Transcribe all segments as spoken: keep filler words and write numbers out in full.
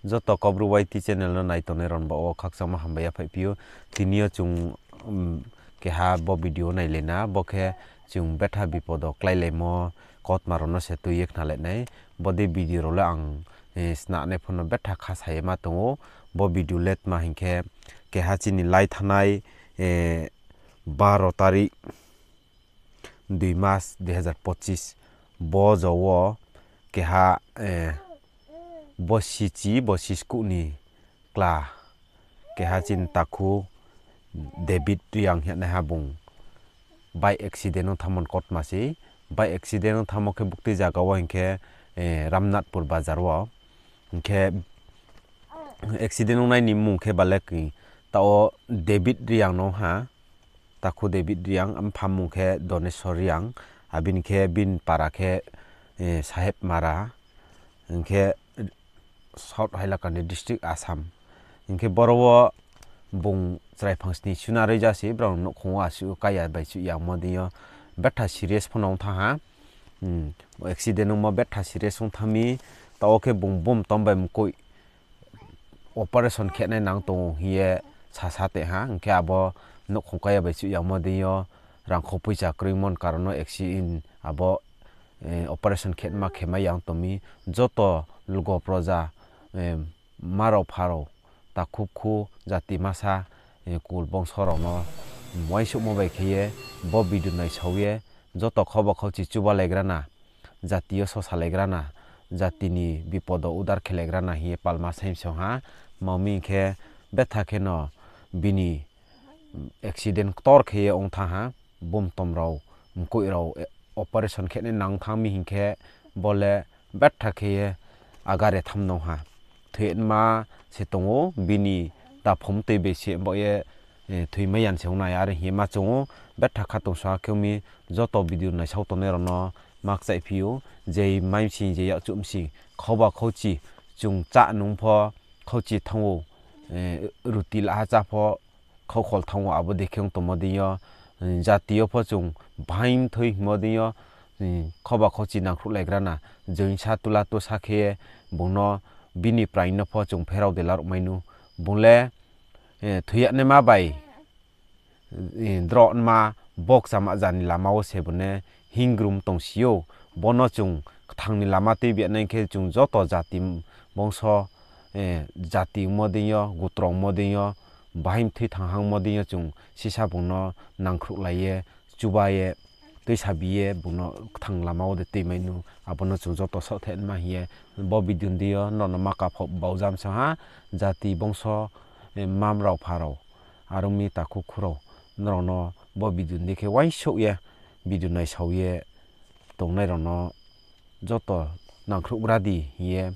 Joto Kaubru Y T channel no nai tongnai rao ni baoh wo khakchangma hambai ya phaiphi ou. Tini yo chung, um, keha bo video nailai na, bo khe chung betha bipodo kláilaimo kautma rao no se tui ye khnalai nai. Bodei video rao le ang, eh, snanai pho no betha kha sa ye ma tong ou. Bo video le tma hing khe, keha chini lai thanngnai, eh, baro tarik, dui mas dui hazar pochis, bo jo wo keha, eh, bo sichi, bo siskuh ni kla, keha chini takhu David Reang hingnaiha bung bike accident ong thanngmo ni kautma se. Bike accident ong thanngmo khe buktui zaga wo hing khe, eh, Ramnathpur bazar wo. Hing khe accident ongnai ni mmung khe bale khe, taoh wo David Reang no ha, takhu David Reang, mpha mmung khe Doneswar Reang, abini khe bini para khe, eh, Saheb Mara, hing khe South Hailakandi district, Assam. Hing khe boro wo bung chrai phang sni suna roi ja se, brao nouhkhong wo asuh kaiya bai chuh yangmo deing yo betha serious pho no ong thanng ha. Hmm, accident ongmo betha serious ong thanng mi, taoh wo khe bung bum tom bai mkoih operation khenai nang tong ou hing ye sasa te ha, hing khe abo nouhkhong kaiya bai chuh yangmo deing yo rangkho poicha kroimo ni karon no accident abo, eh, operation khenma khemai yang tong mi, joto lugo proja, eh, ma rao pha rao, takhu bkhu, jati masa, eh, kul bongso rao no, mm, uaingsouhmo bai khe ye, bo video naisao ye, joto khauba khauchi chubalaigra na, jati yo sosalaigra na, jati ni bipodo udar khelaigra na hing ye palma saimsong ha, ma mi hing khe betha khe no bini accident ktor khe ye ong thanng ha, bum tom rao, mkoih rao, eh, operation khenai nang thanng mi hing khe bo le betha khe ye agare tham nong ha. Thoima se tong ou, bini taphom tui bai se baoh ye, eh, thoimai yan se ong nai are hing ye ma chung ou, betha kha tong sa khe mi joto video naisao tongnai rao no ma kchaihphi ou, je mai msing je yakchuh msing, khauba khauchi, chung chá nung pho khauchi thanng ou, eh, ruti laha chá pho khaukhol thanng ou, abo dei khe ong tongmo deing yo, eh, jati yo pho chung bahaing thoi hingmo deing yo, eh, khauba khauchi nangkhruhlaigra na, joinsa tula tusa khe ye bung no bini praing no pho chung pherao de laruhmai nu. Bung le, eh, thoiyanaima bai, eh, drao nma bokchama ja ni lama wo se bung ne hinggrum tongsi ou. Bo no chung kthang ni lama tuibi nai khe chung joto jati bongso, eh, jati ongmo deing yo, gutro ongmo deing yo, bahaing thoi thanng hangmo deing yo chung sisa bung no nangkhruhlai ye, chuba ye, tuisabi ye bung no kthang lama wo de tuimai nu, abo no chung joto saohthaima hing ye, bo video deing yo nrao no ma kapha baujam sa ha, jati bongso, eh, mam rao pha rao, aro mi takhu khu rao, nrao no bo video deing khe uaingsouh ye, video naisao ye tongnai rao no joto nangkhruhgra di hing ye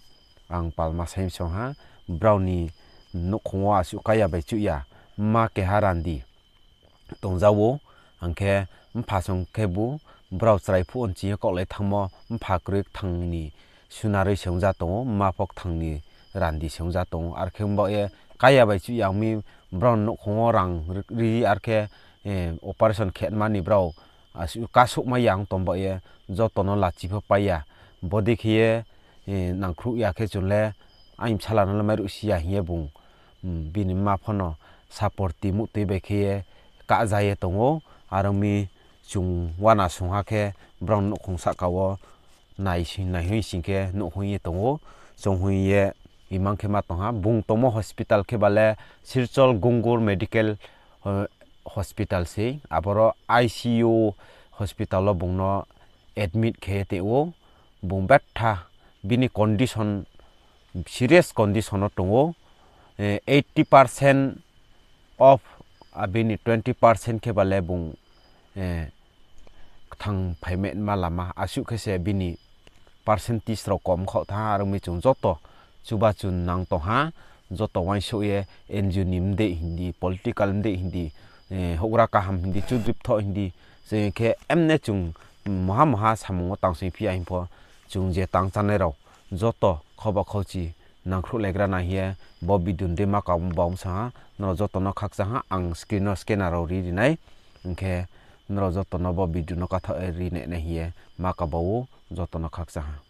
ang palma saimsong ha, brao ni nouhkhong wo asuh kaiya bai chuh ya, mma keha randi tongja ou, ang khe mpha song khebu, brao chrai phuh nching ye kaohlai thanngmo, mpha kroi kthang ni sunaroi se ong ja tong ou, mma pho kthang ni randi se ong ja tong ou, are khe ong baoh ye kaiya bai chuh ya ong mi, brao nouhkhong wo rang ri, ri are khe, eh, operation khenma ni brao, asuh kasouhmai ya ong tong baoh ye, joto no lachi pho pai ya, bodei khe ye, eh, nangkhruh ya khe chung le, aini bsala no le mairuh si ya hing ye bung, mm, bini mma pho no saporti muhtui bai khe ye kahja ye tong ou, are ong mi chung uana sungha khe brao nouhkhong sahka wo nai sing, nai hoih sing khe nuh hoih ye tong ou, chung hoih ye imang khe ma tong ha. Bung tongmo hospital khe ba le Silchar Gungur Medical, eh, Hospital sei, aboro I C U hospital wo bung no admit khe ye tong ou, bung betha bini condition, serious condition wo tong ou, eh, eighty percent of, ah, bini twenty percent khe ba le bung, eh, kthang phaima lama, asuh khe se bini percentage rao kom khaoh thanng ha, are ong mi chung joto chuba chun nang tong ha, joto uaingsouh ye N G O ni mdei hing di, political mdei hing di, eh, houhgra kaham hing di, chudripthoh hing di, se khe emne chung maha maha samung wo tang sing phi ya hing pho, chung je tang chánai rao joto khauba khauchi nangkhruhlaigra na hing ye bo video deing ma kau bau sa ha, nrao joto no khakchang ha, ang screen no scanner rao ri ri nai, hing khe nrao joto no bo video no kathaoh ri nai nai hing ye ma kau bau ou, joto no khakchang ha.